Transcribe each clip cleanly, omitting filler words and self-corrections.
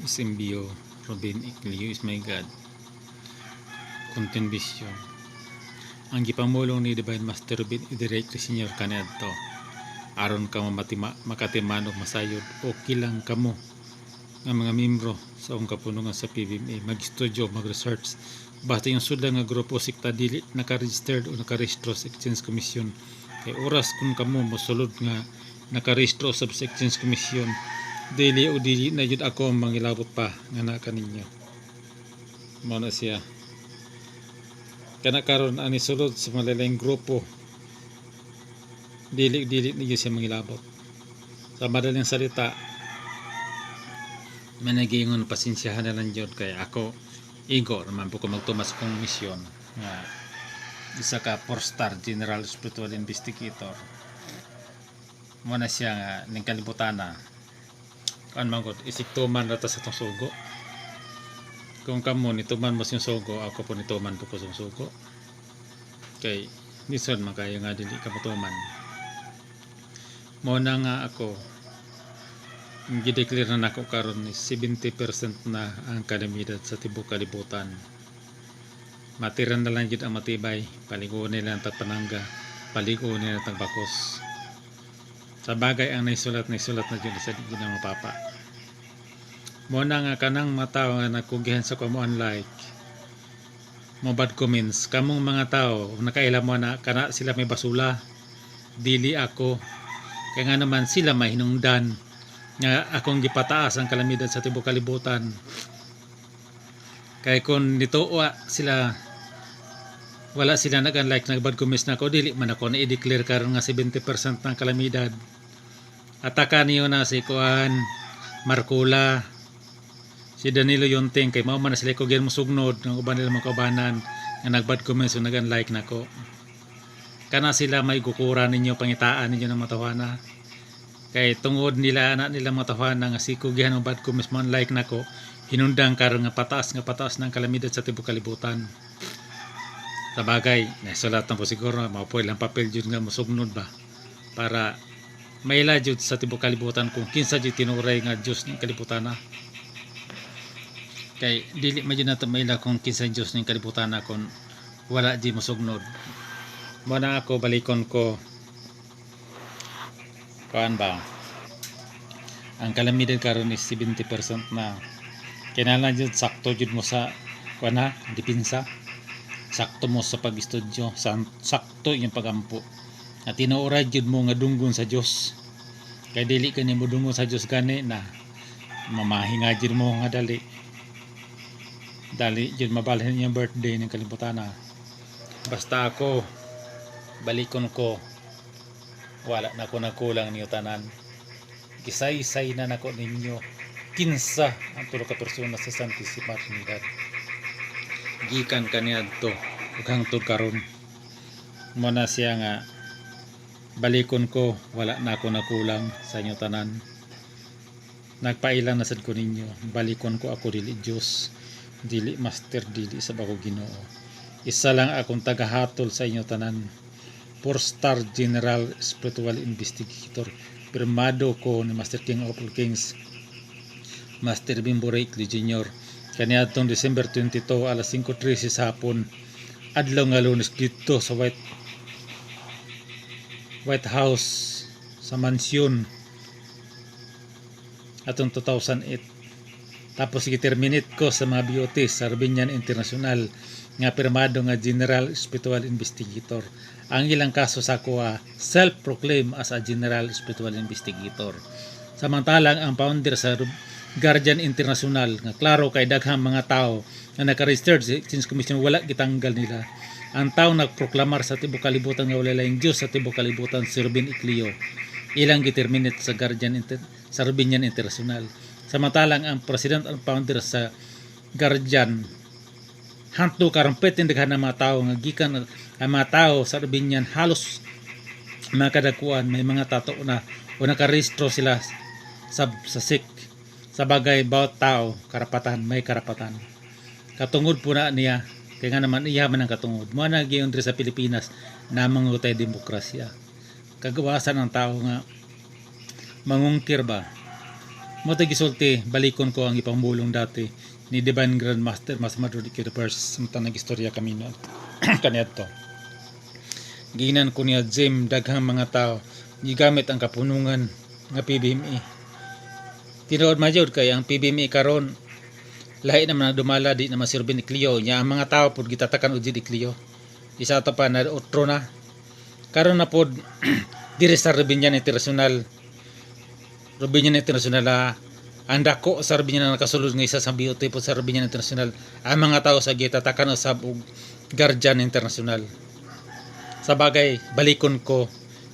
SMBO, Ruben Ecleo is my God. Contention. Ang gipamulong ni Divine Master Ruben i-direct Senior kaniadto. Aron kamo matima, makatiman og masayod, okay lang kamo nga mga membro sa akong kapunungan sa PBMA mag-studio, mag-research, basta yung sudlan nga grupo, sekta, dili naka-registered o nakarehistro sa Exchange Commission, kay oras kung kamo mosulod nga nakarehistro sa Exchange Commission, dili o dili na jud ako ang mangilabot pa nga na kaninyo. Mao na siya, kana karon ani sulod sa malalayng grupo, dili dili niyo siya mangilabot. Sa madaling salita, managingon, pasensyahan na lang jud, kay ako igo naman po ko magtumas kong misyon nga isa ka 4-star general spiritual investigator. Mo na siya nga ning kalibutan na kan man gud, isiktuman ra ta sa tong sugo. Kung kamo nituman mo siyang sugo, ako po nituman po ko sa sugo, kay lisod man kayo nga dili ka motuman. Mo na nga ako gideclare na nako karon ni 70% na ang kalamidad sa tibuok kalibutan. Matira na lang jud ang matibay, paligon nila ang tagpanangga, paligon nila ang tagbakos. Sa bagay, ang naisulat, naisulat na jud sa di na mapapa. Mo na nga kanang mga tao nga nagkugihan sa kamo, unlike mo bad comments, kamong mga tao nakaila mo na kana sila may basula, dili ako, kaya nga naman sila mahinungdan nga akong gipataas ang kalamidad sa tibuok kalibutan. Kay kung nituwa sila, wala sila nag-unlike, nag-bad comments na ako, dili man ako na i-declare karon nga 70% ng kalamidad. Ataka niyo na si Kuan Marcula, si Danilo Yonting, kay mao man na sila ko mo sugnod ng uban nila mga kaubanan nga nag-bad comments o nag-unlike nako. Kana sila may gukura ninyo, pangitaan ninyo ng matawana, kay tungod nila anak nila mga tawana nga si kugihan ng bad comments mo, unlike nako, hinundang karon nga pataas ng kalamidad sa tibuok kalibutan. Sa bagay, nasulat na po siguro, mao po ilang papel jud nga mosugnod ba para maila jud sa tibuok kalibutan kung kinsa jud tinuray nga Dios ning kalibutan na, kay dili man jud nato maila kung kinsa Dios ning kalibutan na kung wala di mosugnod. Mo na ako balikon ko, kuan ba, ang kalamidad karon is 70% na. Kinahanglan jud sakto jud mo sa kuan ha, depensa, sakto mo sa pag-estudyo, sakto inyong pagampo at tinuoray jud mo nga dunggon sa Dios, kay dili ka nimo dunggon sa Dios gani na mamahinga jud mo nga dali dali jud mabalhin yung birthday ng kalibutan na. Basta ako, balikon ko, wala na ko nagkulang niyo tanan. Gisaysay na nako ninyo kinsa ang tulo ka persona sa Santissima Trinidad gikan kaniadto ug hangtod karon. Mo na siya nga balikon ko, wala na ako nakulang sa inyo tanan. Nagpailang na sad ko ninyo. Balikon ko, ako dili Dios, dili master, dili sa bako Ginoo. Isa lang akong tagahatol sa inyo tanan, 4-star general spiritual investigator, pirmado ko ni Master King of all Kings, Master Bimbo Ray Jr., kaniadtong December 22, alas 5:13 sa hapon, adlaw nga Lunes, dito sa White House, sa mansyon, atong 2008. Tapos giterminate ko sa mga BOT sa Arbinian International nga pirmado nga General Spiritual Investigator. Ang ilang kaso sa ako, self-proclaim as a General Spiritual Investigator. Samantalang ang founder sa Guardian International, nga klaro kay daghang mga tao nga naka-registered sa Exchange Commission, wala gitanggal nila. Ang tao nagproklamar sa tibuok kalibutan nga wala laing Dios sa tibuok kalibutan, si Ruben Ecleo. Ilang giterminate sa Guardian sa Rubinian International. Samantalang ang president and founder sa Guardian, hanto karon pwede daghan ng mga tao nga gikan ang mga tao sa Rubinian, halos mga kadakuan may mga tato na o nakarehistro sila sa SEC. Sa bagay, bawat tao karapatan, may karapatan. Katungod po na niya, kaya nga naman iya man ang katungod mo na giyon diri sa Pilipinas na mangutay demokrasya, kagawasan ang tao nga mangungkir ba. Mo gisulti, balikon ko ang ipambulong dati ni Divine Grandmaster Mas Madrid the First samtang nag-istorya kami no kaniadto. Giingnan ko niya, "Jim, daghang mga tao gigamit ang kapunungan nga PBME." Tinuod man jud kay ang PBME karon lahi naman ang dumala, di naman si Ruben Ecleo nya. Ang mga tao pud gitatakan og Jid Ecleo. Isa ato pa na otro na karon na pod diri sa Rubinian International. Rubinian International ah, ang dako sa Rubinian na nakasulod nga isa sa BOT po sa Rubinian International. Ang mga tao sa gitatakan usab og Guardian International. Sa bagay, balikon ko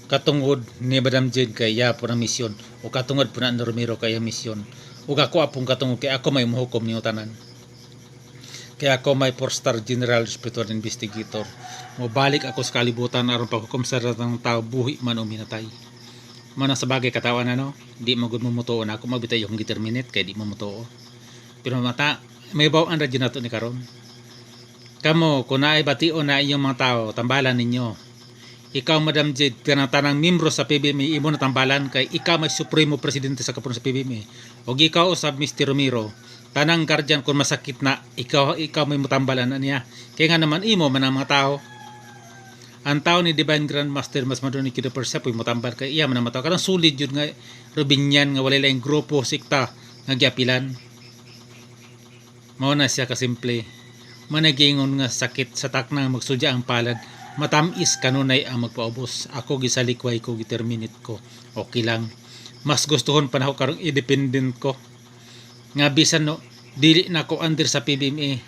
katungod ni Madam Jane kay iya po ng misyon o katungod po na ni Romero kay iyang misyon ug ako apong katungod kay ako may muhukom niyo tanan, kaya ako may 4-star general spiritual investigator. Mobalik ako sa kalibutan aron paghukom sa ng tao, buhi man o minatay man. Sa bagay, katawan ano, di mo gud mo mutuo na ako mabitay yung giterminate kay di mo mutuo, pero mata may bawaan ra jud nato ni karon. Kamo, kung naay bation na inyong mga tao, tambalan ninyo. Ikaw, Madam Jade, kanang tanang membro sa PBME imo na tambalan kay ikaw may supremo presidente sa kapuno sa PBME. Og ikaw usab, Mr. Romero, tanang guardian, kung masakit na ikaw, ikaw may mutambalan na niya. Kaya nga naman imo man ang mga tao. Ang tao ni Divine Grandmaster Mas Madoni Kido Persepoy mutambal kay iya man ang mga tao. Kanang solid yun nga Rubinian nga walay laing grupo, sikta nga giapilan. Mao na siya kasimple. Managingon nga sakit sa taknang magsudya ang palad, matamis kanunay ang magpaubos. Ako gisalikway ko, giterminate ko. Okay lang. Mas gustuhon pa nako karong independent ko. Nga bisan no, dili na ko under sa PBMA.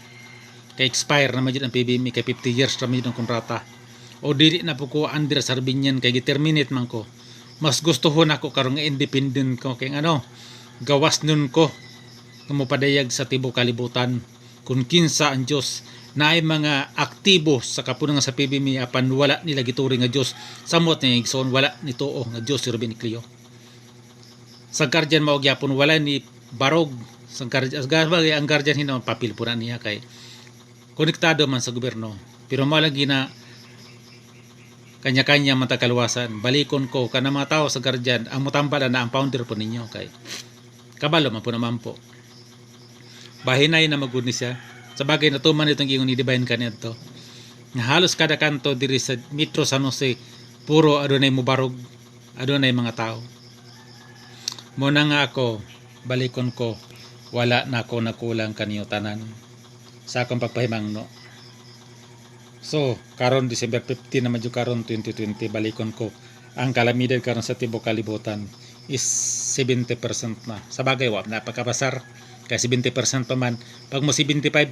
Kay expire na man jud ang PBMA kay 50 years ra man jud ang kontrata. O dili na po ko under sa Arbinian kay giterminate man ko. Mas gustuhon ako karong nga independent ko kay ano, gawas nun ko nga mopadayag sa tibuok kalibutan kung kinsa ang Diyos. Naay mga aktibo sa kapunan nga sa PBMA apan wala nila gituring nga Diyos. Samot ni igsoon, wala ni tuo nga Diyos si Ruben Ecleo. Sa guardian mao gyapon, wala ni barog sa guardian. Ang guardian hinoon papel po na niya kay konektado man sa gobyerno, pero mao lang gina kanya-kanya man ta kaluwasan. Balikon ko kana mga tao sa guardian, ang mutambala na ang founder po ninyo kay kabalo man po naman po. Bahinay na magud ni siya. Sa bagay, natuman itong ingon ni Divine kaniadto nga halos kada kanto diri sa Metro San Jose puro adunay mubarog, adunay mga tao. Mo na nga ako, balikon ko, wala na ako nakulang kaniyo tanan sa akong pagpahimangno. So karon December 15 na medyo karon 2020, balikon ko, ang kalamidad karon sa tibuok kalibutan is 70% na. Sa bagay, wa na pagkapasar kay 70% pa man. Pag mo 75%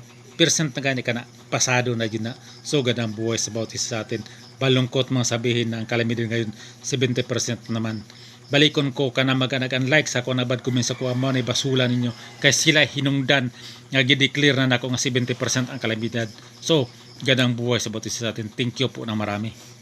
na gani kana, pasado na yun na. So ganang buhay sa bawat isa sa atin. Balungkot mga sabihin na ang kalamidad ngayon 70% naman. Balikon ko kana mag-unlike sa ako na bad comment sa kuha mo na basula ninyo kay sila hinungdan nga gideclare na nako nga 70% ang kalamidad. So ganang buhay sa bawat isa sa atin. Thank you po ng marami.